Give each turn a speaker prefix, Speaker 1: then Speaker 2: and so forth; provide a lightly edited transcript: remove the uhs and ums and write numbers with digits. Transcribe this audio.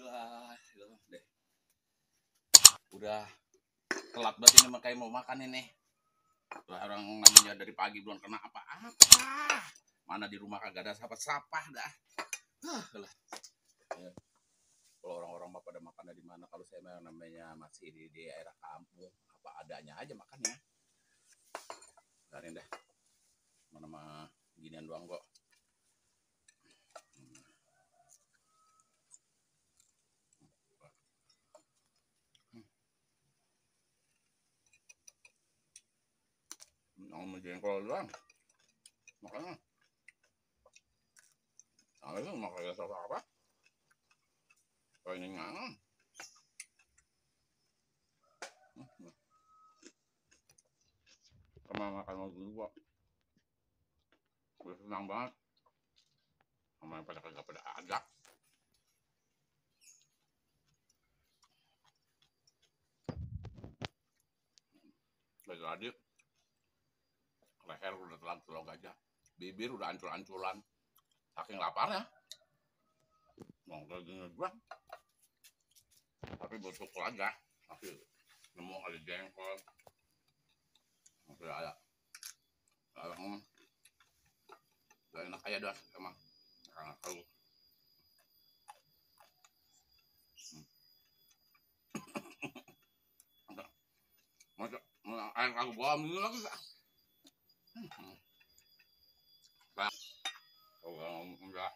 Speaker 1: Wah, deh. Udah telat banget ini makanya mau makan ini. Orang namanya dari pagi belum kena apa-apa. Mana di rumah kagak ada sapa-sapa dah. Lah. Ya. Kalau orang-orang mah pada makannya di mana? Kalau saya namanya masih di daerah kampung, apa adanya aja makannya. Biarin dah. Mana mah ginian doang kok. Mau jengkol doang. Makanya. Nah, itu makanya soal apa? Kalau ini ngang. Sama makan mau dulu kok. Gue senang banget. Sama yang pada kagak pada ada. Tadi leher udah telan telur gajah, bibir udah ancur-ancuran, saking laparnya. Nongol gini gua, tapi bersyukur aja masih nemu ada jengkol, masih ada, gak enak aja dah emang, karena kalau masa air aku bawa minum lagi gak? Kalau enggak